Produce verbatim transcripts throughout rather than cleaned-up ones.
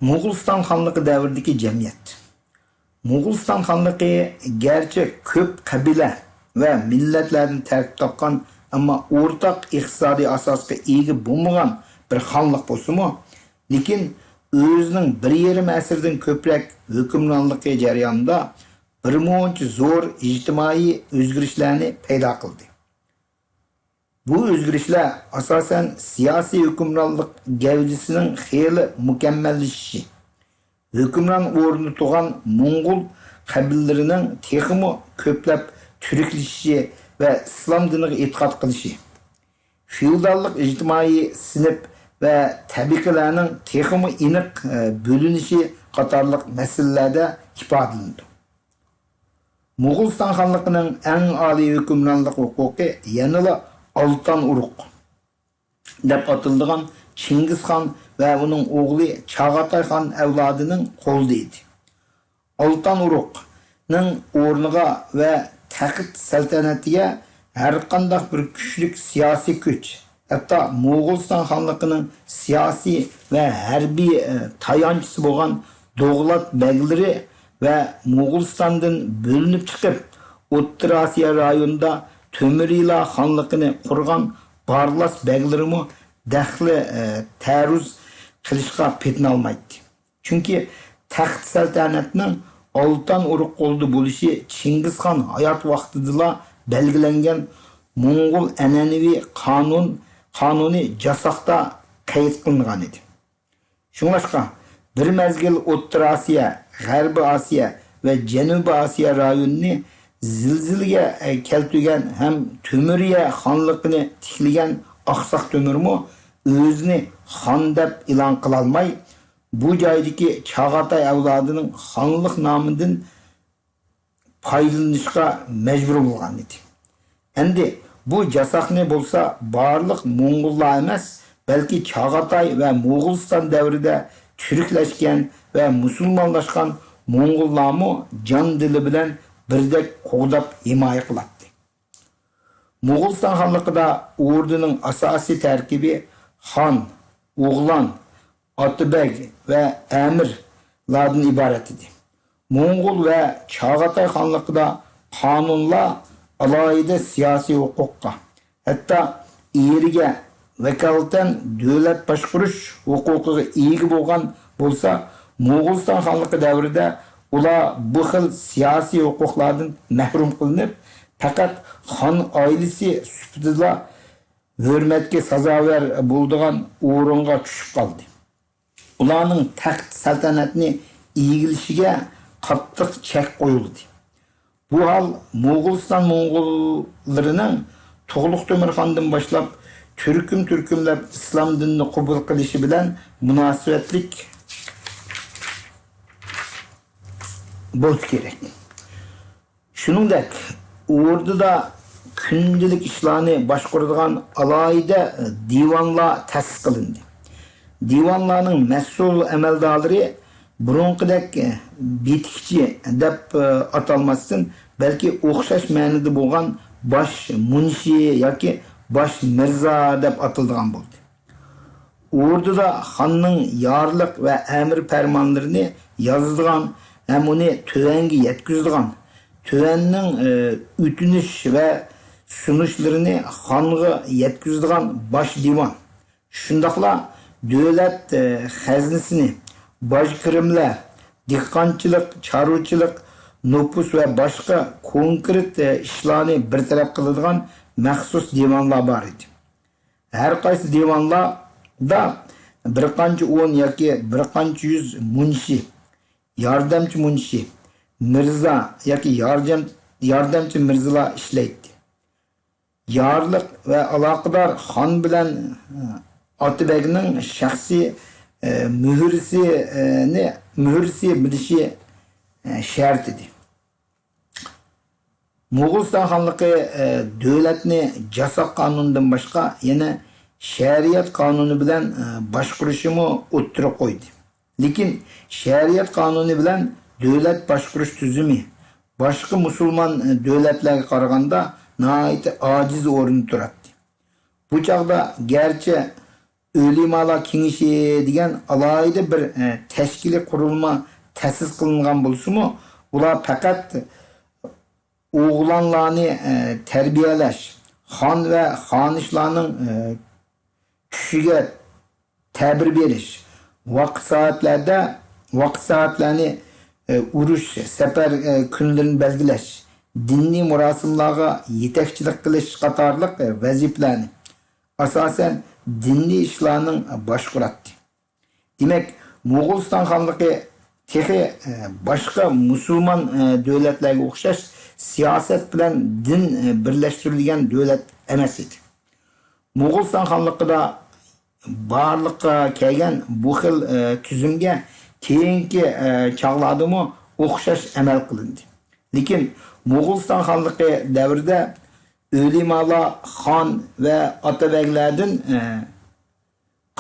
موغۇلىستان خانلىقى دەۋرىدىكى جەمئىيەت. موغۇلىستان خانلىقى گەرچە كۆپ قەبىلە ۋە مىللەتلەردىن تەركىب تاپقان، ئەمما ئورتاق ئىقتىسادىي ئاساسقا ئىگە بولمىغان بىر خانلىق بولسىمۇ، لېكىن ئۆزىنىڭ بىر يېرىم ئەسىردىن كۆپرەك ھۆكۈمرانلىقى جەريانىدا بىر مۇنچە زور ئىجتىمائىي ئۆزگىرىشلەرنى پەيدا قىلدى. بۇ ئۆزگىرىشلەر ئاساسەن سىياسىي ھۆكۈمرانلىق گەۋدىسىنىڭ خېلى مۇكەممەللىشىشى، ھۆكۈمران ئورنىدا تۇرغان موڭغۇل قەبىلىلىرىنىڭ تېخىمۇ كۆپلەپ تۈركلىشىشى ۋە ئىسلام دىنىغا ئېتىقاد قىلىشى، فېئوداللىق ئىجتىمائىي سىنىپ ۋە تەبىقىلەرنىڭ تېخىمۇ ئېنىق، ئە، بۆلۈنۈشى قاتارلىق مەسىلىلەردە ئىپادىلىنىدۇ. موغۇلىستان خانلىقىنىڭ ئەڭ ئالىي ھۆكۈمرانلىق ھوقۇقى يەنىلا ئالتان ئۇرۇق دەپ ئاتىلىدىغان چىڭگىزخان ۋە ئۇنىڭ ئوغلى چاغاتاي خان ئەۋلادىنىڭ قولىدا ئىدى. ئالتان ئۇرۇقنىڭ ئورنىغا ۋە تەخت سەلتەنەتىگە ھەرقانداق بىر كۈچلۈك سىياسىي كۈچ، ھەتتا موغۇلىستان خانلىقىنىڭ سىياسىي ۋە ھەربىي، ئە، تايانچىسى بولغان دوغلات بەگلىرى ۋە موغۇلىستاندىن بۆلۈنۈپ چىقىپ، ئوتتۇرا ئاسىيا رايونىدا تۆمۈرىيلار خانلىقىنى قۇرغان بارلاس بەگلىرىمۇ دەخلى، ئە، تەرۇز قىلىشقا پېتىنالمايتتى. چۈنكى تەخت سەلتەنەتنىڭ ئالتان ئۇرۇق قولىدا بولۇشى چىڭگىزخان ھايات ۋاقتىدىلا بەلگىلەنگەن موڭغۇل ئەنئەنىۋى قانۇن، قانۇنى جاساقتا قەيت قىلىنغان ئىدى. شۇڭلاشقا، بىر مەزگىل ئوتتۇرا ئاسىيا، غەربىي ئاسىيا ۋە جەنۇبىي ئاسىيا رايونىنى زىلزىلىگە كەلتۈرگەن ھەم تۆمۈرىيە خانلىقىنى تىكلىگەن ئاقساق تۆمۈرمۇ ئۆزىنى خان دەپ ئېلان قىلالماي، بۇ جايدىكى چاغاتاي ئەۋلادىنىڭ خانلىق نامىدىن پايدىلىنىشقا مەجبۇر بولغان ئىدى. ئەمدى بۇ جاساقنى بولسا بارلىق موڭغۇللار ئەمەس، بەلكى چاغاتاي ۋە موغۇلىستان دەۋرىدە تۈركلەشكەن ۋە مۇسۇلمانلاشقان موڭغۇللارمۇ جان-دىلى بىلەن بىردەك قوغداپ ھىمايە قىلاتتى. موغۇلىستان خانلىقىدا ئوردىنىڭ ئاساسىي تەركىبى خان، ئوغلان، ئاتىبەگ ۋە ئەمىرلاردىن ئىبارەت ئىدى. موڭغۇل ۋە چاغاتاي خانلىقىدا قانۇنلار ئالاھىدە سىياسىي ھوقۇققا، ھەتتا ئېرىگە ۋاكالىتەن دۆلەت باشقۇرۇش ھوقۇقىغا ئىگە بولغان بولسا، موغۇلىستان خانلىقى دەۋرىدە ئۇلار بۇ خىل سىياسىي ھوقۇقلاردىن مەھرۇم قىلىنىپ، پەقەت خان ئائىلىسى سۈپىتىدىلا ھۆرمەتكە سازاۋەر بولىدىغان ئورۇنغا چۈشۈپ قالدى. ئۇلارنىڭ تەخت سەلتەنەتنى ئىگىلىشىگە قاتتىق چەك قويۇلدى. بۇ ھال موغۇلىستان موڭغۇللىرىنىڭ تۇغلۇق تۆمۈرخاندىن باشلاپ تۈركۈم تۈركۈملەپ ئىسلام دىنىنى قوبۇل قىلىشى بىلەن مۇناسىۋەتلىك بولسا كېرەك. شۇنىڭدەك، ئوردىدا كۈندىلىك ئىشلارنى باشقۇرىدىغان ئالاھىدە دىۋانلار تەسىس قىلىندى. دىۋانلارنىڭ مەسئۇل ئەمەلدارلىرى بۇرۇنقىدەك بېتىكچى دەپ ئاتالماستىن، بەلكى ئوخشاش مەنىدە بولغان باش مۇنشى ياكى باش مىرزا دەپ ئاتىلىدىغان بولدى. ئوردىدا خاننىڭ يارلىق ۋە ئەمىر پەرمانلىرىنى يازىدىغان ھەم ئۇنى تۆۋەنگە يەتكۈزىدىغان، تۆۋەننىڭ، ئى، ئۆتۈنۈش ۋە سۇنۇشلىرىنى خانغا يەتكۈزىدىغان باش دىۋان، شۇنداقلا دۆلەت، ئى، خەزنىسىنى، باج كىرىملەر، دېھقانچىلىق، چارۋىچىلىق، نوپۇس ۋە باشقا كونكرېت، ئى، ئىشلارنى بىر تەرەپ قىلىدىغان مەخسۇس دىۋانلار بار ئىدى. ھەر قايسى دىۋانلاردا بىر قانچە ئون ياكى بىر قانچە يۈز مۇنشى، ياردەمچى مۇنشى، مىرزا ياكى ياردەم-، ياردەمچى مىرزىلار ئىشلەيتتى. يارلىق ۋە ئالاقىدار خان بىلەن، ئى، ئاتىبەگنىڭ شەخسىي، ئى، مۆھۈرسى، ئى، نى، مۆھۈرسى بىلىشى، ئى، شەرت ئىدى. موغۇلىستان خانلىقى، ئى، دۆلەتنى جاساق قانۇنىدىن باشقا يەنە شەرىئەت قانۇنى بىلەن، ئى، باشقۇرۇشىمۇ ئوتتۇرىغا قويدى. لېكىن شەرىئەت قانۇنى بىلەن دۆلەت باشقۇرۇش تۈزۈمى باشقا مۇسۇلمان، ئى، دۆلەتلەرگە قارىغاندا ناھايىتى ئاجىز ئورۇندا تۇراتتى. بۇ چاغدا گەرچە ئۆلىمالار كېڭىشى دېگەن ئالاھىدە بىر، ئە، تەشكىلىي قۇرۇلما تەسىس قىلىنغان بولسىمۇ، ئۇلار پەقەت ئوغلانلارنى، ئە، تەربىيەلەش، خان ۋە خانىشلارنىڭ، ئە، چۈشىگە تەبىر بېرىش، ۋاقىت سائەتلەردە، ۋاقىت سائەتلەرنى، ئە، ئۇرۇش، سەپەر، ئە، كۈنلىرىنى بەلگىلەش، دىنىي مۇراسىملارغا يېتەكچىلىك قىلىش قاتارلىق، ئە، ۋەزىپىلەرنى ئاساسەن دىنىي ئىشلارنىڭ باشقۇراتتى. دېمەك، موغۇلىستان خانلىقى تېخى، ئە، باشقا مۇسۇلمان، ئە، دۆلەتلەرگە ئوخشاش سىياسەت بىلەن دىن، ئە، بىرلەشتۈرۈلگەن دۆلەت ئەمەس ئىدى. موغۇلىستان خانلىقىدا بارلىققا كەلگەن بۇ خىل، ئە، تۈزۈمگە كېيىنكى، ئە، چاغلاردىمۇ ئوخشاش ئەمەل قىلىندى. لېكىن موغۇلىستان خانلىقى دەۋرىدە ئۆلىمالار خان ۋە ئاتابەگلەردىن، ئە،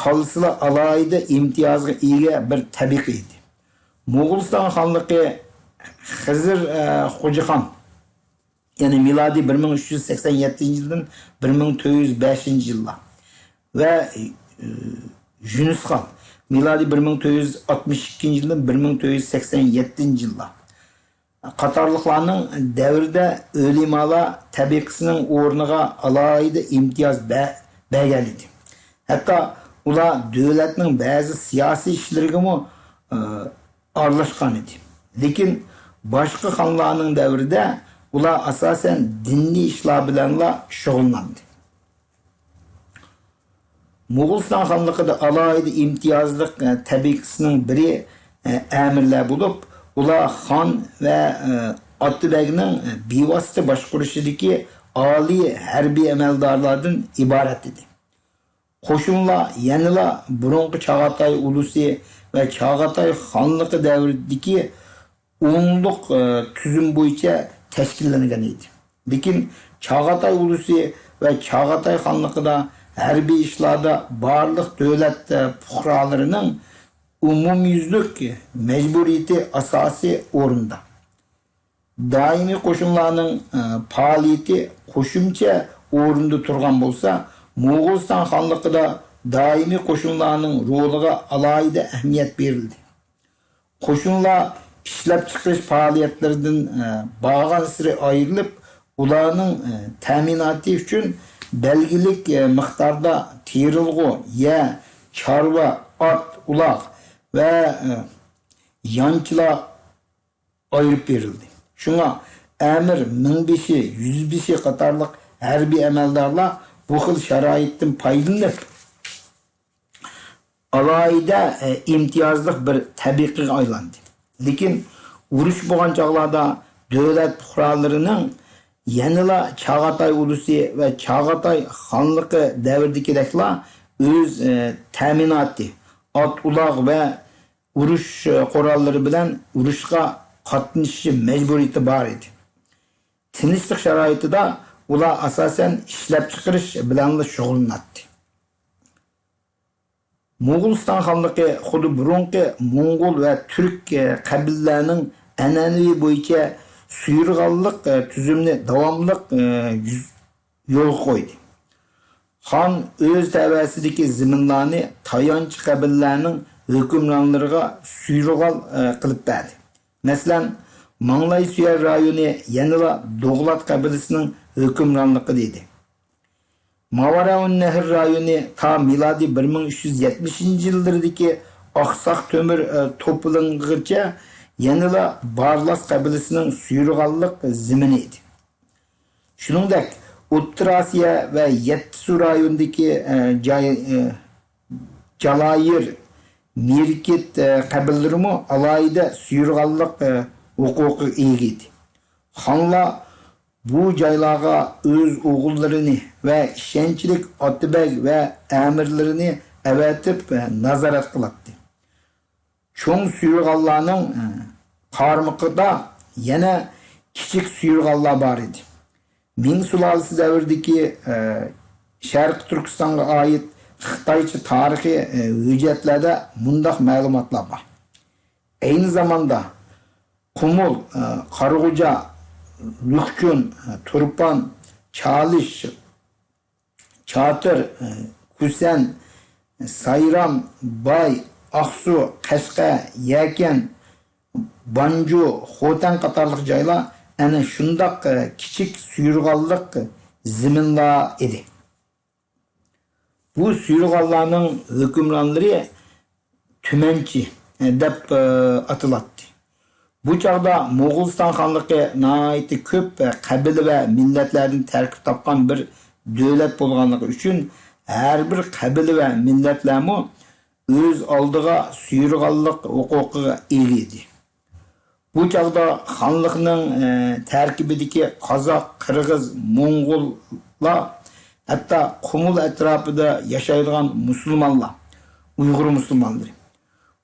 قالسىلا ئالاھىدە ئىمتىيازغا ئىگە بىر تەبىقە ئىدى. موغۇلىستان خانلىقى خىزىر، ئە، خوجىخان، يەنى مىلادىي بىر مىڭ ئۈچ يۈز سەكسەن يەتتىنچى يىلدىن بىر مىڭ تۆت يۈز بەشىنچى يىللار ۋە، ئە، يۈنۈسخان، مىلادىي بىر مىڭ تۆت يۈز ئاتمىش ئىككىنچى يىلدىن بىر مىڭ تۆت يۈز سەكسەن يەتتىنچى يىللار قاتارلىقلارنىڭ دەۋرىدە ئۆلىمالار تەبىقىسىنىڭ ئورنىغا ئالاھىدە ئىمتىياز بە-، بەرگەن ئىدى. ھەتتا ئۇلار دۆلەتنىڭ بەزى سىياسىي ئىشلىرىگىمۇ، ئى، ئارىلاشقان ئىدى. لېكىن باشقا خانلارنىڭ دەۋرىدە ئۇلار ئاساسەن دىنىي ئىشلار بىلەنلا شۇغۇللىناتتى. موغۇلىستان خانلىقىدا ئالاھىدە ئىمتىيازلىق، ئە، تەبىقىسىنىڭ بىرى، ئە، ئەمىرلەر بولۇپ، ئۇلار خان ۋە، ئە، ئاتىبەگنىڭ، ئە، بىۋاسىتە باشقۇرۇشىدىكى ئالىي ھەربىي ئەمەلدارلاردىن ئىبارەت ئىدى. قوشۇنلار يەنىلا بۇرۇنقى چاغاتاي ئۇلۇسى ۋە چاغاتاي خانلىقى دەۋرىدىكى ئۇلۇغ، ئە، تۈزۈم بويىچە تەشكىللەنگەن ئىدى. لېكىن چاغاتاي ئۇلۇسى ۋە چاغاتاي خانلىقىدا ھەربىي ئىشلاردا بارلىق دۆلەت، ئە، پۇقرالىرىنىڭ ئومۇميۈزلۈك مەجبۇرىيىتى ئاساسىي ئورۇندا. دائىمىي قوشۇنلارنىڭ، ئە، پائالىيىتى قوشۇمچە ئورۇندا تۇرغان بولسا، موغۇلىستان خانلىقىدا دائىمىي قوشۇنلارنىڭ رولىغا ئالاھىدە ئەھمىيەت بېرىلدى. قوشۇنلار ئىشلەپچىقىرىش پائالىيەتلىرىدىن، ئە، بارغانسېرى ئايرىلىپ، ئۇلارنىڭ، ئە، تەمىناتى ئۈچۈن بەلگىلىك، ئە، مىقداردا تېرىلغۇ، يەر، چارۋا، ئات، ئۇلاغ ۋە، ئە، يانچىلار ئايرىپ بېرىلدى. شۇڭا ئەمىر، مىڭبېشى، يۈزبېشى قاتارلىق ھەربىي ئەمەلدارلار بۇ خىل شارائىتتىن پايدىلىنىپ، ئالاھىدە، ئە، ئىمتىيازلىق بىر تەبىقىگە ئايلاندى. لېكىن ئۇرۇش بولغان چاغلاردا دۆلەت پۇقرالىرىنىڭ يەنىلا چاغاتاي ئۇلۇسى ۋە چاغاتاي خانلىقى دەۋرىدىكىدەكلا ئۆز، ئە، تەمىناتى، ئات-ئۇلاغ ۋە ئۇرۇش، ئە، قوراللىرى بىلەن ئۇرۇشقا قاتنىشىشى مەجبۇرىيىتى بار ئىدى. تىنچلىق شارائىتىدا ئۇلار ئاساسەن ئىشلەپچىقىرىش بىلەنلا شۇغۇللىناتتى. موغۇلىستان خانلىقى خۇددى بۇرۇنقى موڭغۇل ۋە تۈرك، ئە، قەبىلىلەرنىڭ ئەنئەنىۋى بويىچە سۇيۇرغاللىق، ئە، تۈزۈمنى داۋاملىق، ئە، يۈز-، يولغا قويدى. خان ئۆز تەۋەسىدىكى زېمىنلارنى تايانچ قەبىلىلەرنىڭ ھۆكۈمرانلىرىغا سۇيۇرغال، ئە، قىلىپ بەردى. مەسىلەن، ماڭلاي سۈيەر رايونى يەنىلا دوغلات قەبىلىسىنىڭ ھۆكۈمرانلىقىدا ئىدى. ماۋاراۇننەھر رايونى تا مىلادىي بىر مىڭ ئۈچ يۈز يەتمىشىنچى يىللىرىدىكى ئاقساق تۆمۈر، ئە، توپىلىڭىغىچە يەنىلا بارلاس قەبىلىسىنىڭ سۇيۇرغاللىق زېمىنى ئىدى. شۇنىڭدەك، ئوتتۇرا ئاسىيا ۋە يەتتىسۇ رايونىدىكى، ئە، جاي-، ئە، جالايىر، مىركىت، ئە، قەبىلىلىرىمۇ ئالاھىدە سۇيۇرغاللىق، ئە، ھوقۇقىغا ئىگە ئىدى. خانلار بۇ جايلارغا ئۆز ئوغۇللىرىنى ۋە ئىشەنچلىك ئاتىبەگ ۋە ئەمىرلىرىنى ئەۋەتىپ، ئە، نازارەت قىلاتتى. چوڭ سۇيۇرغاللارنىڭ، ئە، قارمىقىدا يەنە كىچىك سۇيۇرغاللار بار ئىدى. مىڭ سۇلالىسى دەۋرىدىكى، ئە، شەرقىي تۈركىستانغا ئائىت خىتايچە تارىخىي، ئە، ھۆججەتلەردە مۇنداق مەلۇماتلار بار. ئەينى زاماندا قۇمۇل، ئە، قارىغۇجا، لۈكچۈن، ئە، تۇرپان، چالىش، چاتىر، ئە، كۈسەن، سايرام، باي، ئاقسۇ، قەشقەر، يەكەن، بانجۇ، خوتەن قاتارلىق جايلار ئەنە شۇنداق، ئە، كىچىك سۇيۇرغاللىق زېمىنلار ئىدى. بۇ سۇيۇرغاللارنىڭ ھۆكۈمرانلىرى تۈمەنچى، ئە، دەپ، ئە، ئاتىلاتتى. بۇ چاغدا موغۇلىستان خانلىقى ناھايىتى كۆپ قەبىلە ۋە مىللەتلەردىن تەركىب تاپقان بىر دۆلەت بولغانلىقى ئۈچۈن، ھەر بىر قەبىلە ۋە مىللەتلەرمۇ ئۆز ئالدىغا سۇيۇرغاللىق ھوقۇقىغا ئىگە ئىدى. بۇ چاغدا خانلىقنىڭ، ئە، تەركىبىدىكى قازاق، قىرغىز، موڭغۇللار، ھەتتا قۇمۇل ئەتراپىدا ياشايدىغان مۇسۇلمانلار، ئۇيغۇر مۇسۇلمانلىرى،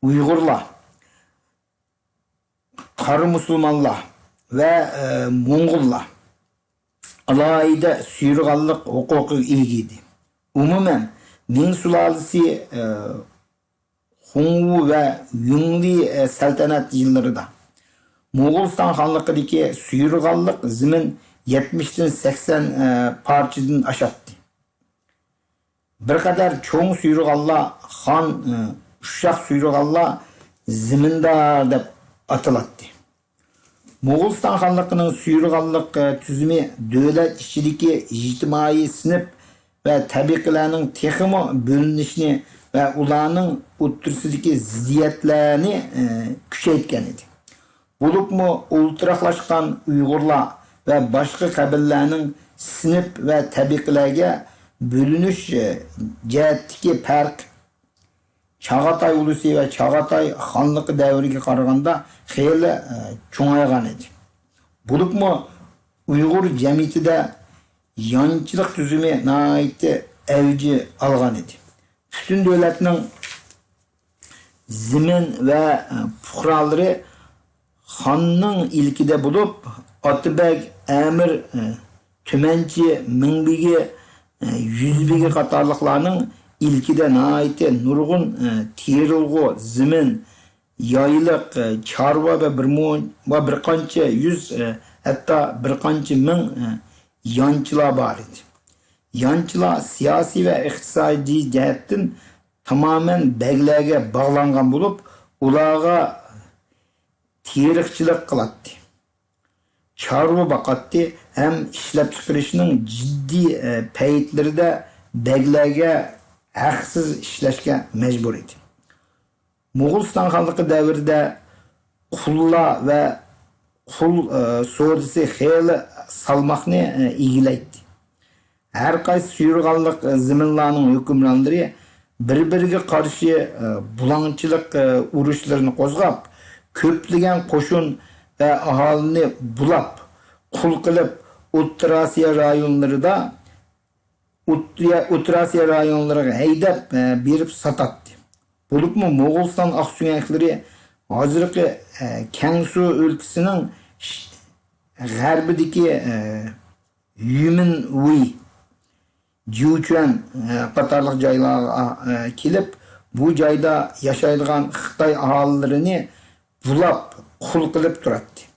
ئۇيغۇرلار، قارا مۇسۇلمانلار ۋە، ئە، موڭغۇللار ئالاھىدە سۇيۇرغاللىق ھوقۇقىغا ئىگە ئىدى. ئومۇمەن، مىڭ سۇلالىسى، ئە، خۇڭۋۇ ۋە يۇڭلى، ئە، سەلتەنەت يىللىرىدا موغۇلىستان خانلىقىدىكى سۇيۇرغاللىق زېمىن يەتمىشتىن سەكسەن، ئە، پارچىدىن ئاشاتتى. بىر قەدەر چوڭ سۇيۇرغاللار خان، ئۇششاق سۇيۇرغاللار زېمىندار دەپ ئاتىلاتتى. موغۇلىستان خانلىقىنىڭ سۇيۇرغاللىق تۈزۈمى دۆلەت ئىچىدىكى ئىجتىمائىي سىنىپ ۋە تەبىقىلەرنىڭ تېخىمۇ بۆلۈنۈشىنى ۋە ئۇلارنىڭ ئوتتۇرىسىدىكى زىددىيەتلەرنى كۈچەيتكەن ئىدى. بولۇپمۇ ئولتۇراقلاشقان ئۇيغۇرلار ۋە باشقا قەبىلىلەرنىڭ سىنىپ ۋە تەبىقىلەرگە بۆلۈنۈش جەھەتتىكى پەرق چاغاتاي ئۇلۇسى ۋە چاغاتاي خانلىقى دەۋرىگە قارىغاندا خېلى، ئە، چوڭايغان ئىدى. بولۇپمۇ ئۇيغۇر جەمئىيىتىدە يانچىلىق تۈزۈمى ناھايىتى ئەۋج ئالغان ئىدى. پۈتۈن دۆلەتنىڭ زېمىن ۋە، ئە، پۇقرالىرى خاننىڭ ئىلكىدە بولۇپ، ئاتىبەگ، ئەمىر، ئە، تۈمەنچى، مىڭبېگى، ئە، يۈزبېگى قاتارلىقلارنىڭ ئىلكىدە ناھايىتى نۇرغۇن، ئە، تېرىلغۇ، زېمىن، يايلىق، ئە، چارۋا ۋە بىر مۇ-، ۋە بىر قانچە يۈز، ئە، ھەتتا بىر قانچە مىڭ، ئە، يانچىلار بار ئىدى. يانچىلار سىياسىي ۋە ئىقتىسادىي جەھەتتىن تامامەن بەگلەرگە باغلانغان بولۇپ، ئۇلارغا تېرىقچىلىق قىلاتتى، چارۋا باقاتتى ھەم ئىشلەپچىقىرىشنىڭ جىددىي، ئە، پەيتلىرىدە بەگلەرگە ھەقسىز ئىشلەشكە مەجبۇر ئىدى. موغۇلىستان خانلىقى دەۋرىدە قۇللار ۋە قۇل، ئە، سودىسى خېلى سالماقنى، ئە، ئىگىلەيتتى. ھەر قايسى سۇيۇرغاللىق زېمىنلارنىڭ ھۆكۈمرانلىرى بىر-بىرىگە قارشى، ئە، بۇلاڭچىلىق، ئە، ئۇرۇشلىرىنى قوزغاپ، كۆپلىگەن قوشۇن ۋە ئاھالىنى بۇلاپ، قۇل قىلىپ، ئوتتۇرا ئاسىيا رايونلىرىدا، ئوت-، ئوتتۇرا ئاسىيا رايونلىرىغا ھەيدەپ، ئە، بېرىپ ساتاتتى. بولۇپمۇ موغۇلىستان ئاقسۆڭەكلىرى ھازىرقى، ئە، كەڭسۇ ئۆلكىسىنىڭ ش-، غەربىدىكى، ئە، يۈمىنۋۇي، جيۇچۈەن، ئە، قاتارلىق جايلارغا، ئە، كېلىپ، بۇ جايدا ياشايدىغان خىتاي ئاھالىلىرىنى بۇلاپ، قۇل قىلىپ تۇراتتى.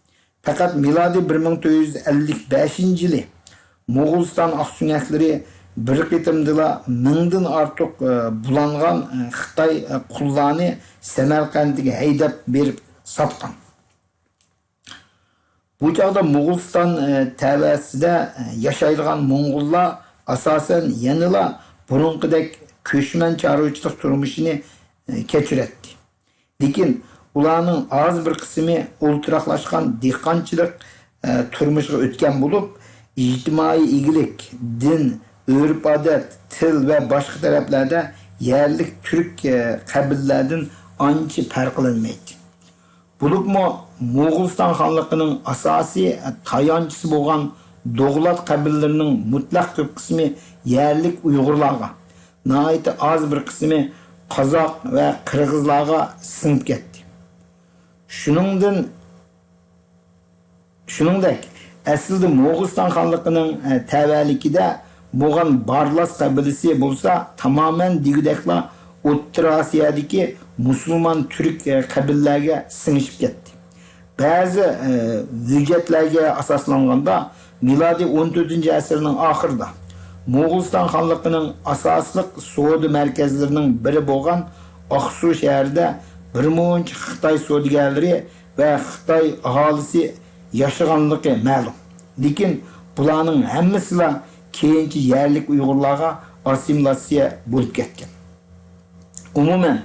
پەقەت مىلادىي بىر مىڭ تۆت يۈز ئەللىك بەشىنچى يىلى موغۇلىستان ئاقسۆڭەكلىرى بىر قېتىمدىلا مىڭدىن ئارتۇق، ئە، بۇلانغان، ئە، خىتاي، ئە، قۇللارنى سەمەرقەنتكە ھەيدەپ بېرىپ ساتقان. بۇ چاغدا موغۇلىستان، ئە، تەۋەسىدە، ئە، ياشايدىغان موڭغۇللار ئاساسەن يەنىلا بۇرۇنقىدەك كۆچمەن چارۋىچىلىق تۇرمۇشىنى، ئە، كەچۈرەتتى. لېكىن ئۇلارنىڭ ئاز بىر قىسمى ئولتۇراقلاشقان دېھقانچىلىق، ئە، تۇرمۇشىغا ئۆتكەن بولۇپ، ئىجتىمائىي ئىگىلىك، دىن، ئۆرپ-ئادەت، تىل ۋە باشقا تەرەپلەردە يەرلىك تۈرك، ئە، قەبىلىلەردىن ئانچە پەرقلەنمەيتتى. بولۇپمۇ موغۇلىستان خانلىقىنىڭ ئاساسىي تايانچىسى بولغان دوغلات قەبىلىلىرىنىڭ مۇتلەق كۆپ قىسمى يەرلىك ئۇيغۇرلارغا، ناھايىتى ئاز بىر قىسمى قازاق ۋە قىرغىزلارغا سىڭىپ كەتتى. شۇنىڭدىن، شۇنىڭدەك، ئەسلىدە موغۇلىستان خانلىقىنىڭ، ئە، تەۋەلىكىدە بولغان بارلاس قەبىلىسى بولسا تامامەن دېگۈدەكلا ئوتتۇرا ئاسىيادىكى مۇسۇلمان تۈرك، ئە، قەبىلىلەرگە سىڭىشىپ كەتتى. بەزى، ئە، ھۆججەتلەرگە ئاساسلانغاندا، مىلادىي ئون تۆتىنچى ئەسىرنىڭ ئاخىرىدا موغۇلىستان خانلىقىنىڭ ئاساسلىق سودا مەركەزلىرىنىڭ بىرى بولغان ئاقسۇ شەھىرىدە بىر مۇنچە خىتاي سودىگەرلىرى ۋە خىتاي ئاھالىسى ياشىغانلىقى مەلۇم. لېكىن بۇلارنىڭ ھەممىسىلا كېيىنچە يەرلىك ئۇيغۇرلارغا ئاسسىمىلياتسىيە بولۇپ كەتكەن. ئومۇمەن،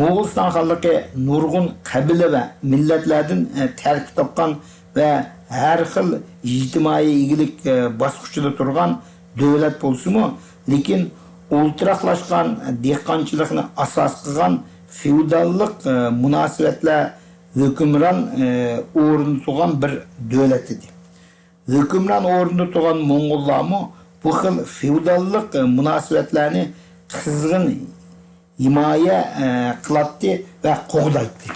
موغۇلىستان خانلىقى نۇرغۇن قەبىلە ۋە مىللەتلەردىن، ئە، تەركىب تاپقان ۋە ھەر خىل ئىجتىمائىي ئىگىلىك، ئە، باسقۇچىدا تۇرغان دۆلەت بولسىمۇ، لېكىن ئولتۇراقلاشقان دېھقانچىلىقنى ئاساس قىلغان فېئوداللىق، ئە، مۇناسىۋەتلەر ھۆكۈمران، ئە، ئورنىدا تۇرغان بىر دۆلەت ئىدى. ھۆكۈمران ئورنىدا تۇرغان موڭغۇللارمۇ بۇ خىل فېئوداللىق، ئە، مۇناسىۋەتلەرنى قىزغىن ھىمايە، ئە، قىلاتتى ۋە قوغدايتتى.